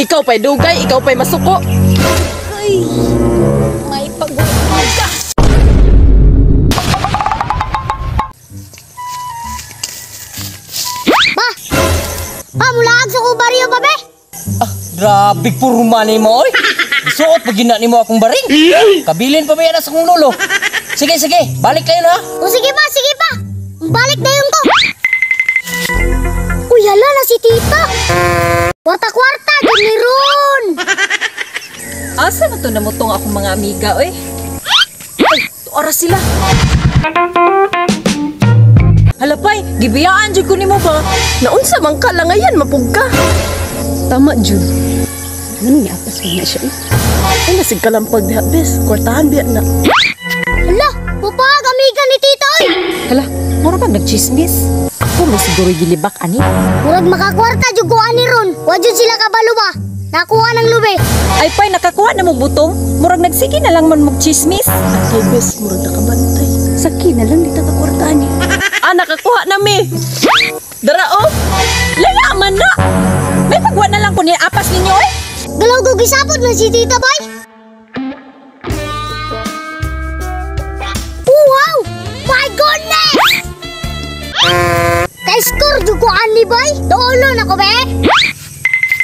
Ikaw pa'y dugay, ikaw pa'y masuko. Ay, may pag-uwi ka. Ba! Pa, mulaag sa ko baryo pa, be! Ah, grabe purma ni mo, oy. Suot pag gina nimo akong baring. Kabilin pa ba yan sa akong lolo? Sige, sige, balik kayo na. O sige pa, sige pa! Balik na yun ko! Uy, hala na si tita! Kwarta-kwarta, dyan ni Ron! Asa man to namutong akong mga amiga, oy? Ay, tuara sila. Hala pay, gibiyaan jud ko nimo ba? Naunsa man ka lang ngayon, mapug ka. Tama, Jud. Ano niya apas na siya eh? Ay, nasig ka lang pag diha, bes. Kwartahan biya na. Hala, pupag amiga ni tita, oy! Hala, mura pag nagchismis. Ako may siguro gilibak ani. Murag makakwarta jud ko ani ron. Wa jud sila kabalo ba? Nakuha ng lubi. Ay pay, nakakuha na mo butong. Murag nagsige na lang man magchismis. Atay, bes, murag nakabantay. Saki na lang dito ka kwartahan eh. Ah, nakakuha na mi. Dara, oh. Laya man na. May pagwa na lang ko ni apas ninyo eh. Galaw ko gisapot man si tita bay. Wow! My goodness! Kay-score jud ko ani bay. Doolo na ko be.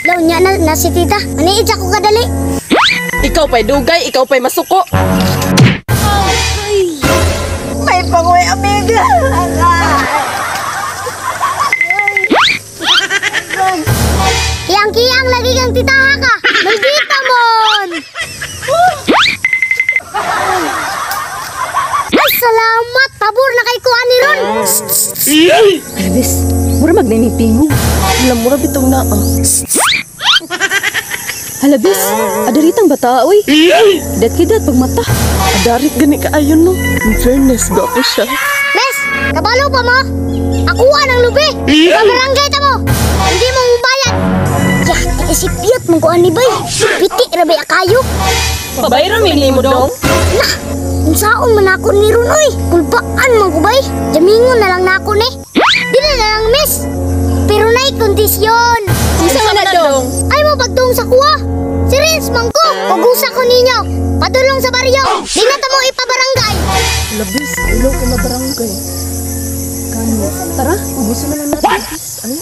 Law nya na, na si tita. Maniid sa ko kadali. Ikaw pa'y dugay, ikaw pa'y masuko. Ay, may pangoy amiga. Kiyang-kiyang lagi kang titaha ka. Maldita mon. Ay, salamat. Pabor na kay ko ani ron. Hala, bes. Mura magnanipingo. Hala, mura bitong naa. Hala, bes. Adaritang bata, oy. Dat kidat pagmata. Adarit gani ka ayon, no? In fairness, gwapo siya. Mes, kabalo pa mo? Akuha ng lubi. Sa barangay ta mo. Hindi mo mubayad. Ya, isipiyot mong kuan ni bay. Piti ra bay akayo. Pabayro mi nimo dong. Nah, unsaon man ako ni ron oy. Kulbaan man ko bay. Jamingon na lang nako ni. Dili na lang miss. Pero nay kondisyon. Unsa man na dong? Ay mo pagtuong sa kuha. Si Renz man ko. Kugusa ko ninyo. Padulong sa baryo. Di na ta mo ipabarangay. Hala, bes, ilaw kay mabarangay. Kano? Tara, ubusin na lang natin, bes. Ay.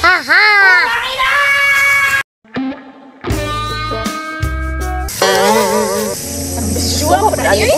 Aha! Sure, pa ani.